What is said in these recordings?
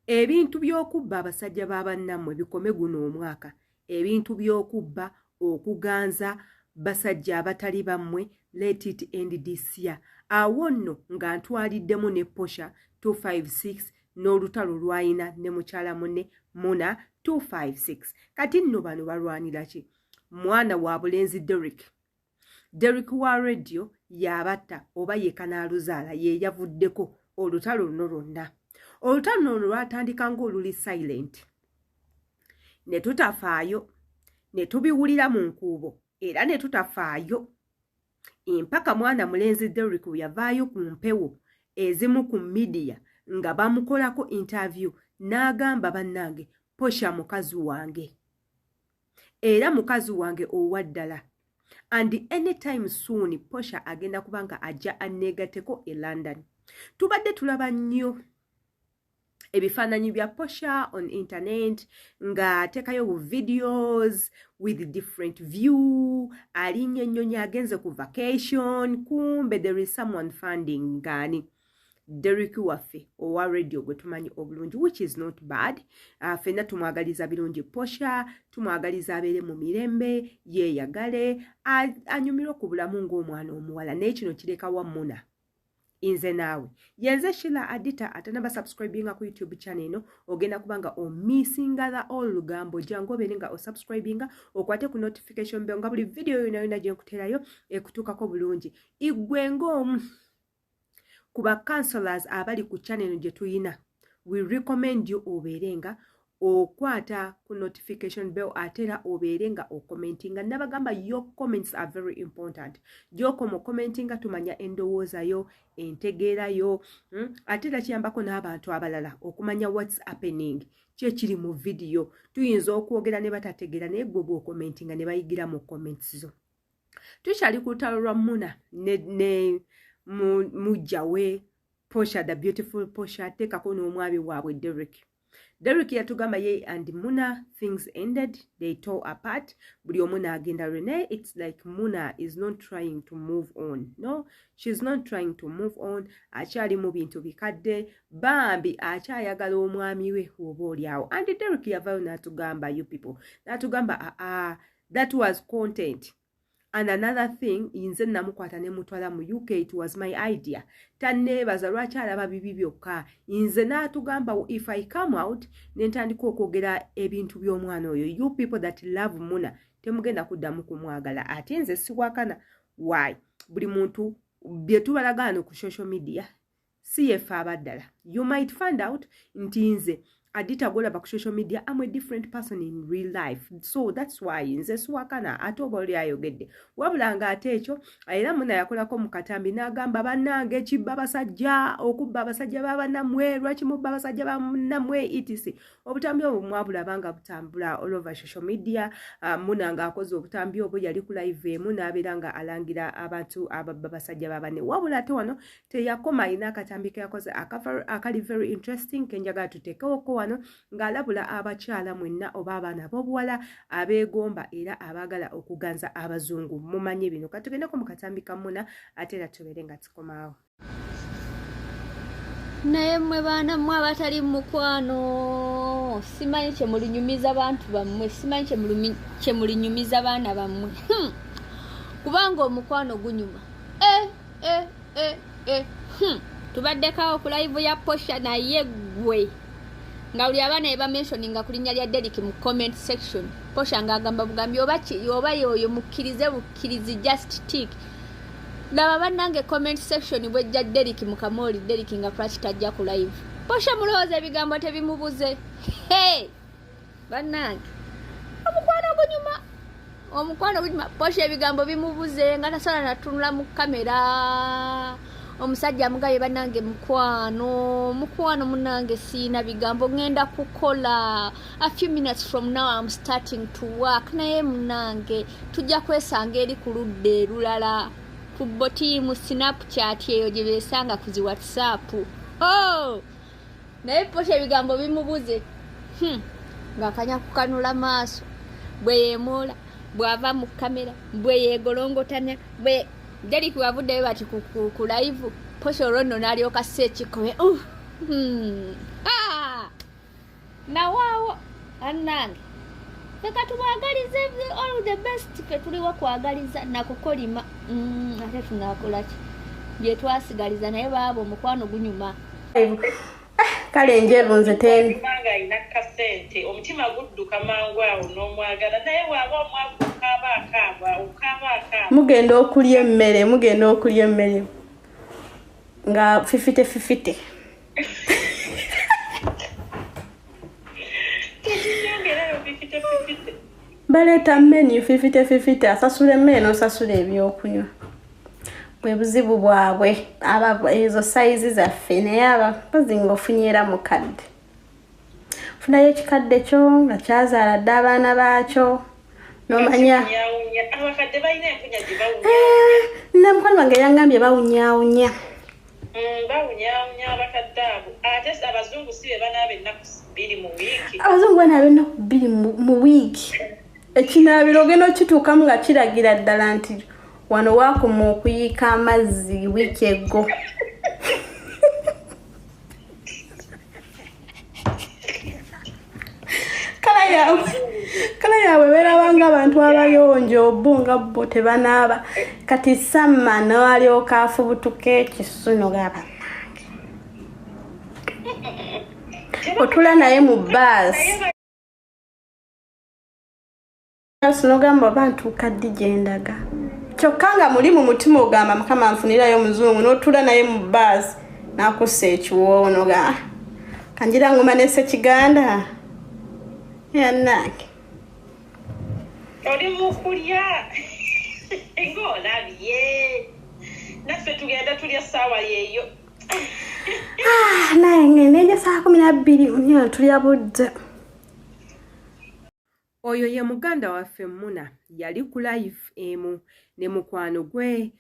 Ebintu by'okubba abasajja ba bannammwe bikome guno omwaka. Ebintu by'okubba, okuganza basajja abatali bammwe, let it end this year. Awo nno nga ntwaliddemu ne Posha 256 n'olutalo lw'alina ne mukyala munne Muna 256. Kati nno bano balwanira ki? Mwana wa bulenzi Derrick. Derrick wa radio y'abatta oba ye kanaaluzaala ye yavuddeko olutalo luno lwonna. Olutalo luno lwatandika ng'oluli silent. Ne tutafaayo, ne tubiwulira mu nkuubo era ne tutafaayo. Mpaka mwana mulenzi Derrick bwe yavaayo ku mpewo ezimu ku midiya nga bamukolako interview n'agamba, bannange, Posha mukazi wange era mukazi wange owa ddala, and anytime soon Posha agenda kuba nga ajja anneegatteko e London. Tubadde tulaba nnyo ebifaananyi bya Posha on internet ng'ateekayo bu videos with different view, alinnya ennyonyi, agenze ku vacation. Kumbe there is someone funding ng'ani? Derrick waffe owa radio gwe tumanyi obulungi, which is not bad. Ffenna tumwagaliza birungi Posha, tumwagaliza abeere mu mirembe, yeeyagale, anyumirwe ku bulamu ng'omwana omuwala. Naye kino kirekawa Muna? Nze naawe yenze Shila Adita. Atanaba subscribinga ku YouTube channel eno, ogenda kuba nga omissinga the all lugambo. Jangu obeere nga osubscribinga, okwate ku notification bell, nga buli video yona yona gye nkuterayo ekutuukako bulungi. Igwe ng'omu ku ba counselors abali ku channel gye tuyina, we recommend you obeere nga okwata ku notification bell, ate era obeere nga ocommentinga. Nabagamba, your comments are very important. Gyokoma ocommentinga, tumanya endowoozayo, entegeerayo, Ate era kiyambako n'abantu abalala okumanya what's happening, ki ekiri mu vidiyo. Tuyinza okwogera ne batategeera, naye gwe bw'ocommentinga ne bayigira mu comments zo. Tukyali ku lutalo lwa Muna ne mujja we Posha, the beautiful Posha, teekako n'omwami waabwe Derrick. Derrick yatugamba ye and Muna, things ended, they tore apart, buli omu n'agenda rene. It's like Muna is not trying to move on. No, she's not trying to move on. Akyali mu bintu bikadde, bambi akyayagala omwami we oba oli awo. And Derrick yavayo n'atugamba, you people, n'atugamba, aa, that was content. And another thing, nze namukwata ne mutwala mu UK, it was my idea. Tanneebaza, lwaki alaba bibi byokka? Nze n'atugamba, if I come out ne ntandika okwogera ebintu by'omwana oyo, you people that love Muna temugenda kuddamu kumwagala. Ate nze siwakana. Why? Buli muntu bye tubalagaano ku social media si yeffe abaddala. You might find out nti nze Adita gwolaba ku social media, am a different person in real life. So that's why nze siwakana. Ate oba oli ayogedde, wabula nga ate ekyo era Muna yakolako mu katambi n'agamba, bannange, kibba basajja okubba abasajja babanammwe, lwaki mubba abasajja bannammwe, etc. Obutambi obwo mwabulaba nga butambula all over social media. Muna ng'akoze obutambi obwo, yali ku live emu n'abeera nga alangira abantu ababba basajja babanne. Wabula ate wano teyakoma, alina akatambi ke yakoze akali very interesting kenjagala tuteekewoko wano, ng'alabula abakyala mwenna oba abaana ab'obuwala abeegomba era abaagala okuganza abazungu. Mumanye bino. Katugendeko mu katambi ka Muna, ate era tubeere nga tukomaawo. Naye mmwe baana mmwe abatali mukwano, simanyi kyemulinyumiza bantu bammwe, simanyi kyemulinyumiza baana bammwe. Kubanga omukwano gunyuma. E, e, e, e. Tubaddekawo ku live ya Posha, naye gwe nga buli abaana ebamentioninga ku linnya lya Derrick mu comment section, Posha ng'agamba bugambi oba oba yoyo mukkirize bukkirizi, just tick. Laba bannange, comment section bwejja Derrick mu kamooli. Derrick nga lwaki tajja ku live? Posha mulowooza ebigambo tebimubuze? Hey! Bannange, omukwano gunyuma, omukwano gunyuma. Posha ebigambo bimubuze nga tasobola natunula mu kamera. Omusajja amugambye, bannange, mukwano, mukwano, munange, siina bigambo, ŋŋenda kukola, a few minutes from now I'm starting to work, naye munange tujja kwesanga eri ku ludda erulala ku botiimu Snapchat eyo gye beesanga ku zi WhatsApp. Oh! Naye Posha ebigambo bimubuze. Ng'akanya kukanula maaso, bwe yeemoola, bw'ava mu kamera, bwe yeegolongotanya, bwe Derrick wavuddeyo bati ku live, Posha olwo nno n'alyoka ssa ekikobe. Ah! Nawaawo annange, ffe katubwagalize all the best. Ffe tuliwo kwagaliza nakukolima. Ate tunakolaki bye twasigaliza, naye baaba omukwano gunyuma. Kale njeru nze ten Kubanga alina kasente, omutima gudduka mangu awo n'omwagala, naye waaba omwavu okaaba akaaba, okaaba akaaba. Mugenda okulya emmere nga 50-50. Tekinyongerayo 50-50. Baleeta menu 50-50, asasula emmere n'osasula ebyokunywa. Bwe buzibu bwabwe aba ezo sayizi zaffe, naye abakozi nga ofunye era mukadde, funayo ekikadde kyo nga kyazaala dde abaana baakyo, nomanya. Kiwunyawunya, abakadde balina empunya gye bawunyawunya. Ne mukwano wange yangambye bawunyawunya. Bawunyawunya abakadde abo, ate abazungu si be banaaba ennaku 2 mu wiiki. Abazungu banaaba ennaku 2 mu wiiki. Ekinaabiro ogenda okituukamu nga kiragira ddala nti wano waakoma okuyiika amazzi wiiki eggo. Kala yaabwe beerabanga abantu abayonjo, bo nga bo tebanaaba. Kati samma n'alyoka afubutuka ekisu, nogamba nange otula naye mu baasi nogamba oba ntuuka ddi gyendaga, kyokka nga muli mu mutima ogamba, "Mukama, nfunirayo omuzungu." N'otuula naye mu baasi n'akussa ekiwoowo, noga, "Kanjira nguma nesekiganda yannange." Oli mu kulya ng'olabye, naffe tugenda tulya ssaawa yeeyo. Ah, naye ngenda eja saa 12 nyo tulya budde. Oyo ye muganda waffe Muna, yali ku live emu ne mukwano gwe,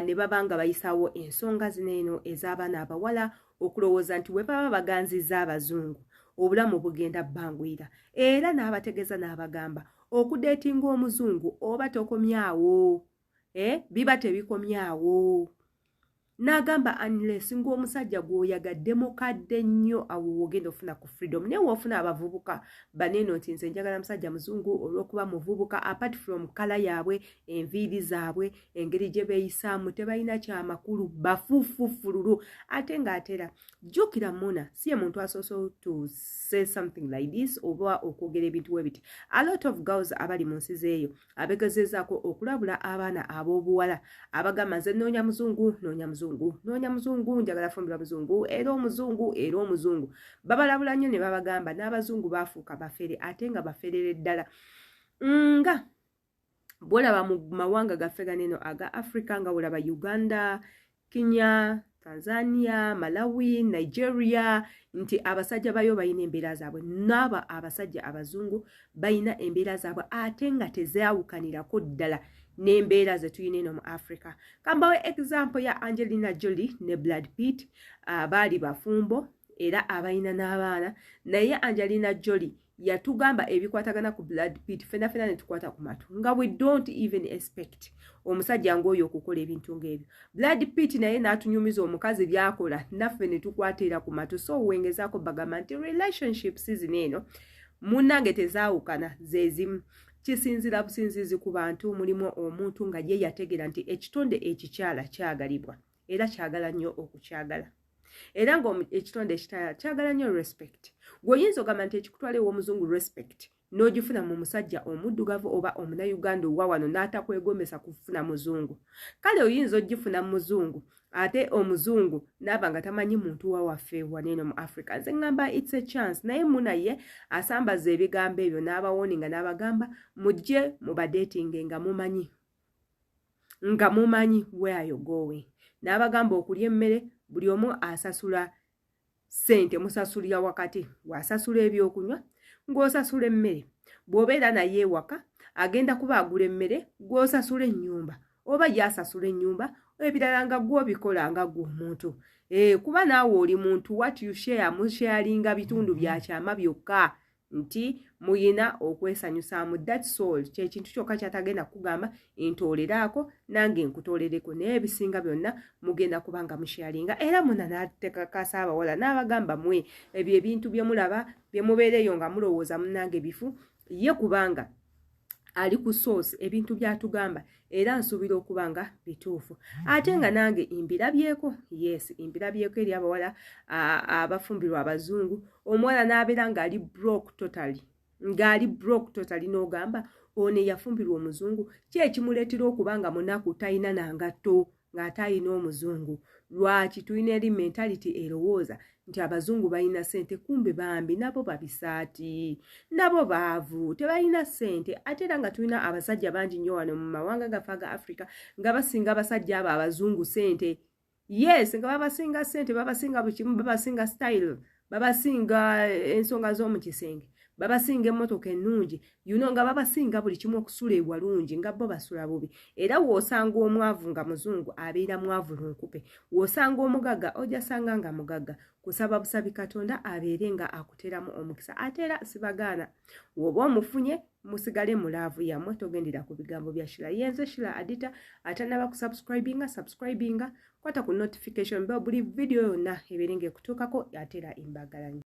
ne baba nga bayisawo ensonga zino eno ez'abaana abawala okulowooza nti bwe baba baganzizza abazungu obulamu bugenda bbanguyira, era n'abategeeza n'abagamba okudeetinga omuzungu oba tokomyawo, biba tebikomyawo. N'agamba unless ng'omusajja gw'oyagadde mukadde nnyo, awo wogenda ofuna ku freedom. Naye woofuna abavubuka baneeno nti nze njagala musajja muzungu olw'okuba muvubuka, apart from colour yaabwe, enviiri zaabwe, engeri gye beeyisaamu, tebalina kyamakulu, bafuufufululu. Ate ng'atera jjukira Muna si ye muntu asoose to say something like this oba okwogera ebintu we biti. A lot of girls abali mu nsi zeeyo abegezezaako okulabula abaana ab'obuwala abagamba nze noonya muzungu, noonya muzungu, noonya muzungu, njagala fumbirwa muzungu, era omuzungu, era omuzungu. Babalabula nnyo ne babagamba n'abazungu baafuuka bafere, ate nga baferere ddala, nga bwolaba mu mawanga gaffe ganeno aga Africa, nga wolaba Uganda, Kenya, Tanzania, Malawi, Nigeria, nti abasajja bayo balina embeera zaabwe, n'abo abasajja abazungu balina embeera zaabwe, ate nga tezaawukanirako ddala n'embeera ze tulina eno mu Africa. Kambawe example ya Angelina Jolie ne Brad Pitt. Baali bafumbo era abalina n'abaana, naye Angelina Jolie yatugamba ebikwatagana ku Brad Pitt, fena fena ne tukwata ku matu, nga we don't even expect omusajja ng'oyo okukola ebintu ng'ebyo. Brad Pitt naye n'atunyumiza omukazi by'akola, naffe ne tukwata era ku matu. So wengezaako bagamba nti relationships zino eno munnange tezaawukana, ze zimu, kisinzira businzizi ku bantu. Mulimu omuntu nga ye yategeera nti ekitonde ekikyala kyagalibwa era kyagala nnyo okukyagala, era nga ekitonde ekitala kyagala nnyo respect. Gweoyinza ogamba nti ekikutwala ew'omuzungu respect n'ogifuna mu musajja omuddugavu oba omunayuganda owa wano n'atakwegomesa kufuna muzungu, kale oyinza ogifuna mu muzungu, ate omuzungu naaba nga tamanyi muntu wa waffe waneeno mu Africa. Nze ŋŋamba it's a chance. Naye munaye asambaza ebigambo ebyo n'abawoninga n'abagamba mujje mubadeetinge nga mumanyi where you going. N'abagamba okulya emmere buli omu asasula ssente, musasulira wakati, wasasula ebyokunywa ng'osasula emmere. Bw'obeera naye ewaka agenda kuba agula emmere, gw'osasula ennyumba oba yasasula ennyumba, ebirala nga gw'obikola nga gwe omuntu. Kuba naawe oli muntu, what you share, musharinga bitundu bya kyama byokka. Nti muyina okwesanyusaamu, that's all. Kyekintu kyokka kyatagenda kugamba, ntooleraako nange nkutoolereko, naye ebisinga byonna mugenda kuba nga musharinga. Era muna n'atekakasa abawala n'abagamba, mwe ebyo ebintu bye mulaba bye mubeereyo nga mulowooza munnange bifu, ye kubanga ali ku source, ebintu byatugamba era nsuubira okuba nga bituufu. Ate nga nange mbirabyeko, yes, mbirabyeko eri abawala abafumbirwa abazungu, omuwala n'abeera ng'ali broke totally, ng'ali broke totally, n'ogamba ono eyafumbirwa omuzungu ki ekimuleetera okuba nga munaku, talina nangatto, ng'ate alina omuzungu? Lwaki tulina eri mentality erowooza nti abazungu balina ssente? Kumbe bambi nabo babisaati, nabo baavu, tebalina ssente. Ate era nga tulina abasajja bangi nnyo wano mu mawanga gaffe aga Africa nga basinga abasajja abo abazungu ssente. Yes, nga babasinga ssente, babasinga buli kimu, babasinga style, babasinga ensonga z'omu kisenge, babasinga emmotoka ennungi, nga babasinga buli kimu, okusula ewalungi, nga bo basula bubi. Era w'osanga omwavu nga muzungu, abeera mwavu lunkupe. W'osanga omugagga, ojasanga nga mugagga. Kusaba busabi Katonda abeere nga akuteramu omukisa. Ate era sibagaana, w'oba omufunye musigale mu love yammwe, togendera ku bigambo bya Shira. Yenze Shira Adita. Atanaba kusubscribinga, subscribinga, kwata ku notification bell, buli video yonna ebeere nga ekutuukako. Ate era imbagala.